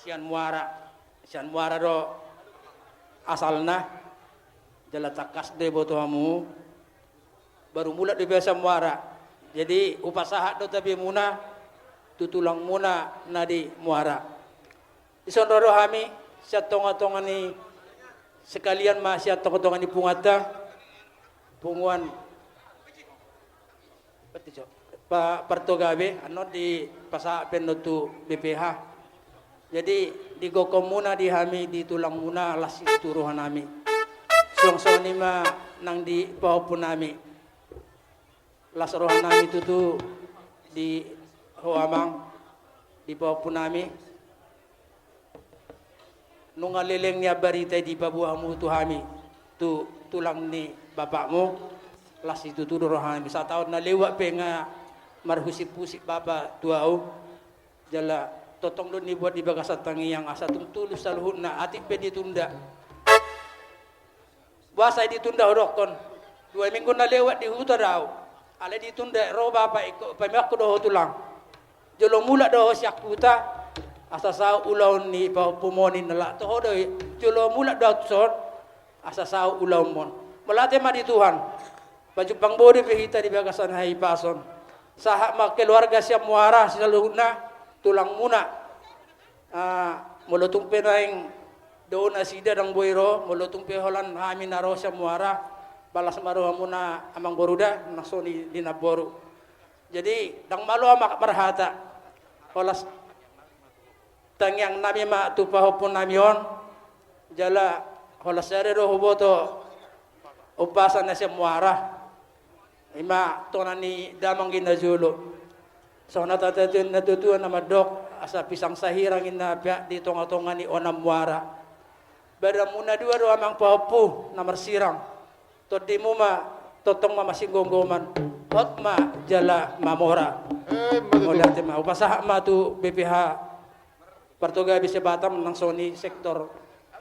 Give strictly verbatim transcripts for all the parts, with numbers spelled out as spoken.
Sian Muara, sian Muara do asalna, jala tangkas do diboto hamu, baru mulak do pe sian Muara. Jadi hupasahat do tabemuna tu tulangmuna na di Muara. Dison ro do hami sian tongatonga ni, sekalian ma sian tongatonga ni punguanta, punguan Berarti, Cok, pa-, Partogabe, annon dipasahat pe annon tu B P H. Jadi, di gokhonmuna di hami, di tulangmuna, las situtu rohanami. Suang songon i ma nang di pahompunami. Las rohanami tutu di ho amang, di pahompunami. Nunga leleng nian barita i dipaboa hamu tu hami, tu tulang ni bapakmu, las situtu do rohanami. Sataon na lewat pe nga marhusip-husip bapa tu ahu, jala tongtong do nibuat di bagasan tangiang asa tung tulus saluhutna, atik pe ditunda. Boasa i ditunda hudokkon? Dua minggu na lewat di huta do ahu. Alai ditunda, ro bapa, ingkon paimahonku do ho tulang. Jolo mulak do ho sian huta, asa saut ulaon ni pahompum on i, na laho tu ho do i. Jolo mulak do ahu tuson, asa saut ulaonmon. Mauliate ma di Tuhan. Pajumpang bodi pe hita di bagasan hahipason. Sahat ma keluarga sian Muara, saluhutna, tulangmuna. Ah, molo tung pe naeng dao nasida ndang boi ro, molo tung pe holan hami na ro sian Muara, las ma rohamuna amangboru da, nang songon i di namboru. Jadi, ndang malo ahu marhata. Holas tangiangnami ma tu pahompunami on, jala holan sada do huboto umpasa na sian Muara. I ma tona ni damang i na jolo. Songon hata ni natuatua na mandok, asa pisang sahirang inna peak di tongatonga ni onan Muara. Badanmu na dua do amang pahompu na marsirang. Tondimu ma tongtong ma masiggomgoman. Hot ma jala mamora. Eh, ima tutu. Mauliate ma, hupasahat ma tu B P H Partogabe se-Batam nang songon i sektor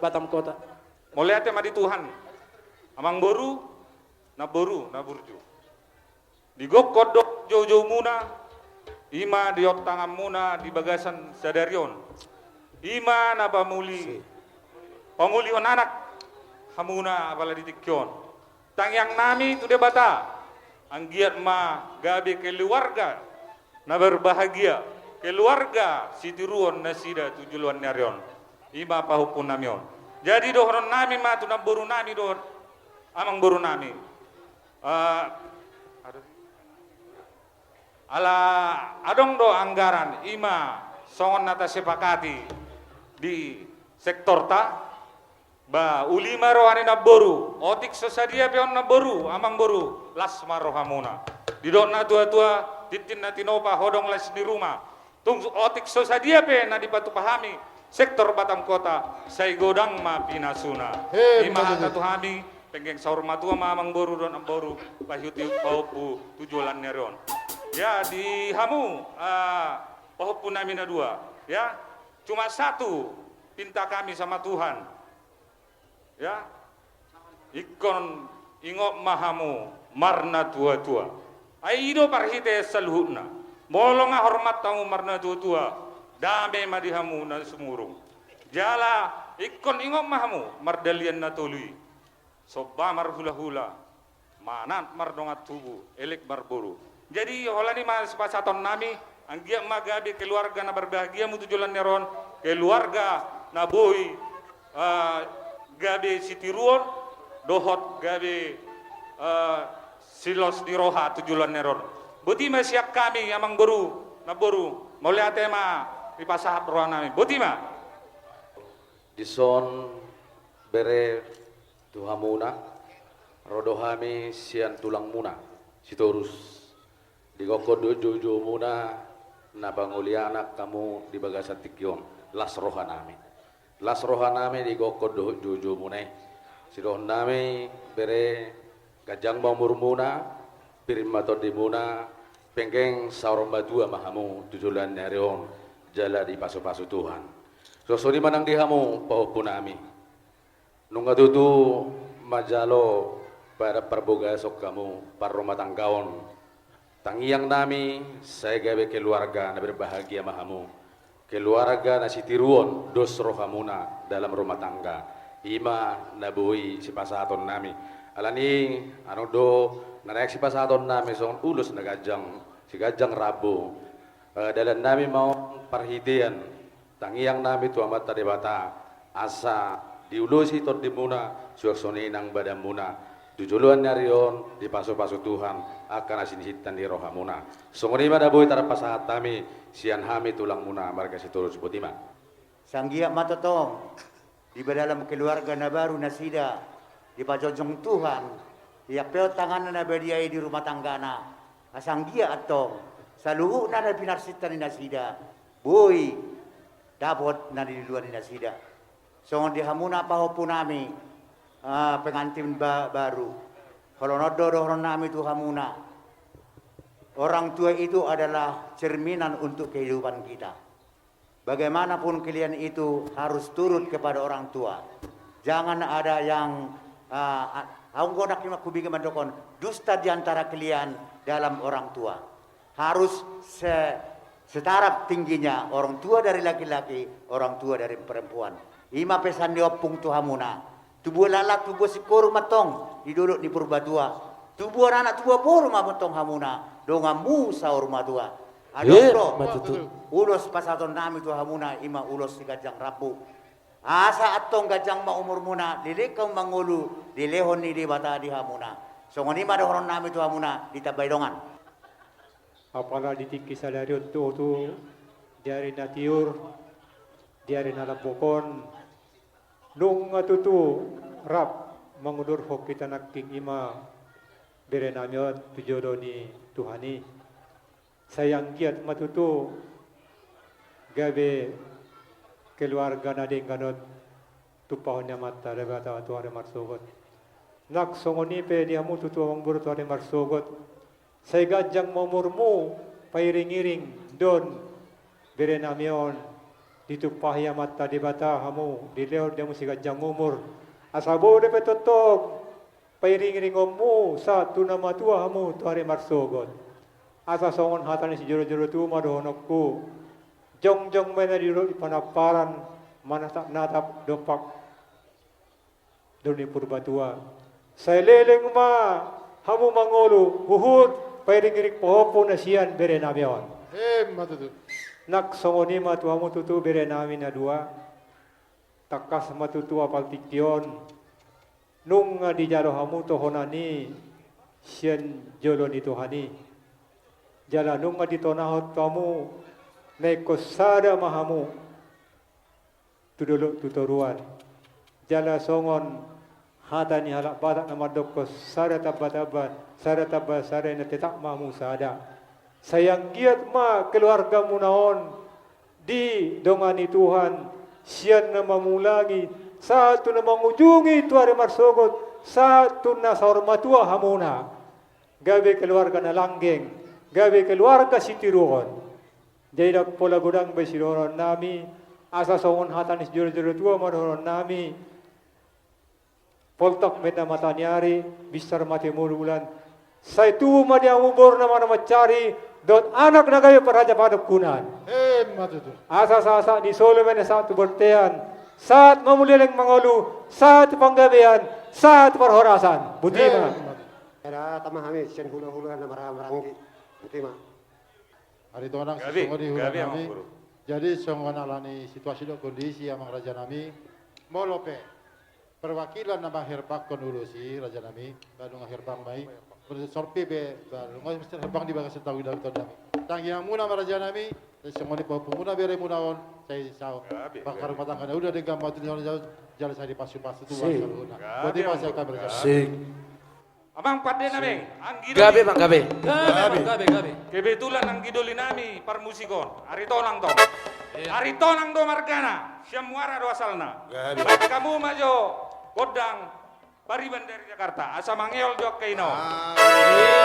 Batam Kota. Mauliate ma di Tuhan. Amangboru, namboru na burju. Di gokhon dohot joujoumuna, i ma di ontanganmuna di bagasan sadari on. I ma na pamuli, pamulihon anak hamuna apala di tingki on. Tangiangnami tu Debata, anggiat ma gabe keluarga na berbahagia, keluarga sitiruon nasida tu joloan ni ari on. I ma pahompunami on. Jadi dohononnami ma tu namborunami dohot amangborunami. Eh, aduh. Ala adong do anggaran, i ma songon na tasepakati di sektorta, ba uli ma roha ni namboru, otik so sadia pe on namboru, amangboru, las ma rohamuna. Didok natuatua, tintin na tinopa, hodong las ni ruma. Tung otik so sadia pe na dipatupa hami sektor Batam Kota, sai godang ma pinasuna. He, i ma hata tu hami, penggeng saur matua ma amangboru dohot namboru, paihutihut pahompu tu joloan ni ari on. Ya, di hamu, ah, pahompunami na dua, ya. Cuma satu pinta kami sama Tuhan. Ya. Ingkon ingot ma hamu marnatuatua. Ai i do parhite saluhutna. Molo nga hormat hamu marnatuatua, dame ma di hamu na sumurung. Jala ingkon ingot ma hamu mardalihan na tolu i. Somba marhulahula, manat mardongan tubu, elek marboru. Jadi, holan i ma sipasahatonnami, anggiat ma gabe keluarga na berbahagia hamu tu joloan ni ari on, keluarga na boi, eh, gabe sitiruon, dohot gabe, eh, silos ni roha tu joloan ni ari on. Boti ma sian hami, amangboru, namboru, mauliate ma dipasahat rohanami. Boti ma. Dison bere tu hamuna, ro do hami sian tulangmuna, Sitorus. Di gokhon dohot joujoumuna, na pangoli anak hamu di bagasan tingki on, las rohanami. Las rohanami di gokhon dohot joujoumuna i. Sidohononnami bere, ganjang ma umurmuna, pir ma tondimuna, penggeng saur matua ma hamu tu joloan ni ari on, jala dipasupasu Tuhan. Songon i ma nang di hamu pahompunami. Nunga tutu manjalo padan parbogason hamu, parrumatanggaon. Tangiangnami, sai gabe keluarga na berbahagia ma hamu. keluarga na sitiruon dos rohamuna dalam rumah tangga. I ma na boi sipasahatonnami. Alani i, adong do na naeng sipasahatonnami songon ulos na ganjang, siganjang rambu. Eh, dalannami ma on parhitean tangiangnami tu Amanta Debata, asa diulosi tondimuna, suang songon i nang badanmuna. Tu joloan ni ari on, dipasupasu Tuhan angka na sinisinta ni rohamuna. Songon i ma na boi tarpasahat hami sian hami tulangmuna marga Sitorus. Boti ma. Sai anggiat ma tongtong di dalam keluarga na baru nasida, dipajongjong Tuhan, diampehon tanganna na badia i di rumah tanggana. Asa anggiat antong saluhutna na pinarsinta ni nasida boi dapot na niluluan ni nasida. Songon di hamuna pahompunami, ah, pengantin ba-, baru. Holan on do dohononnami tu hamuna. Orang tua itu adalah cerminan untuk kehidupan kita. Bagaimanapun kalian itu harus turut kepada orang tua. Jangan ada yang, ah, ah, anggo nangkin hubege mandok on, dusta di antara kalian dalam orang tua. Harus se-, setara tingginya orang tua dari laki-laki, orang tua dari perempuan. I ma pesan ni ompung tu hamuna. Tubuan laklak, tubuan singkoru ma antong di dolok ni Purbatua. Tubuan anak, tubuan boru ma antong hamuna donganmu saur matua. Adong do ulos pasahatonnami tu hamuna, i ma ulos siganjang rambu. Asa antong ganjang ma umurmuna, leleng hamu mangolu dilehon ni Debata di hamuna. Songon i ma dohononnami tu hamuna, ditambai dongan. Apala di tingki sadari on tutu, di ari na tiur, di ari na lambok on, nunga tutu rap mangudurhon hita nangkin, i ma berenami on tu jolo ni Tuhan i. Sai anggiat ma tutu gabe keluarga na denggan on tumpahon ni Amanta Debata tu ari marsogot. Nang songon i pe di hamu tutu amangboru tu ari marsogot, sai ganjang ma umurmu, pairing-iring do on berenami on, ditumpahi Amanta Debata hamu, dilehon di hamu siganjang umur. Asa boi dope tongtong pairing-iringonmu sahat tu na matua hamu tu ari marsogot. Asa songon hata ni sijolo-jolo tubu ma dohononku, jongjong ma inna di dolok ni panamparan, manatap-natap dompak dolok ni Purbatua. Sai leleng ma hamu mangolu, huhut pairing-iring pahompu na sian berenami on. Emma tutu. Nang songon i ma tu hamu tutu berenami na dua. Tangkas ma tutu apala tingki on, nunga dijalo hamu tohonan i sian jolo ni Tuhan i. Jala nunga ditonahon tu hamu, na ingkon sada ma hamu tu dolok tu toruan. Jala songon hata ni halak Batak na mandokkon, sada tamba-tamba, sada tamba sada, na tetap ma hamu sada. Sai anggiat ma keluargamuna on didongani Tuhan, sian na mamulangi sahat tu na mangujungi tu ari marsogot, sahat tu na saur matua hamuna. Gabe keluarga na langgeng, gabe keluarga sitiruon. Jadi ndang pola godang be sidohononnami, asa songon hata ni sijolo-jolo tubu ma dohononnami. Poltak ma inna mata ni ari, binsar ma timur bulan. Sai tubu ma di hamu boru na marmansari, dohot anak na gabe parajapahompunan. Emma tutu. Asa sahat-sahat ni solu ma inna sahat tu bontean, sahat ma hamu leleng mangolu, sahat tu panggabean, sahat tu parhorasan. Boti ma. Emma tutu. Era tama hami sian hula-hula na marhaha maranggi. Boti ma. Aritonang, songon i hula nami. Jadi songon alani situasi dohot kondisi, amang raja nami, molo pe perwakilan na mangherbanghon ulos i, raja nami, ba nunga herbang ma i. Molo sorpi pe, ba nunga mesti herbang di bagasan tanggung jawab nami. Tangiangmuna ma raja nami, songon i pahompumuna beremuna on, sai saut. Bangka rumah tangga na uda denggan ma tutu, jala sai dipasu-pasu Tuhan saluhutna. Boti ma sian hami raja nami. Amang pande nami, anggi doli. Gabe, Amang, gabe. Gabe, Amang, gabe, gabe. Kebetulan anggi doli nami parmusik on, Aritonang tong. Iya. Aritonang do margana, sian Muara do asalna. Gabe. Baen hamu ma jo gondang pariban dari Jakarta, asa mangeol jo angka ina on. Ah. Iya.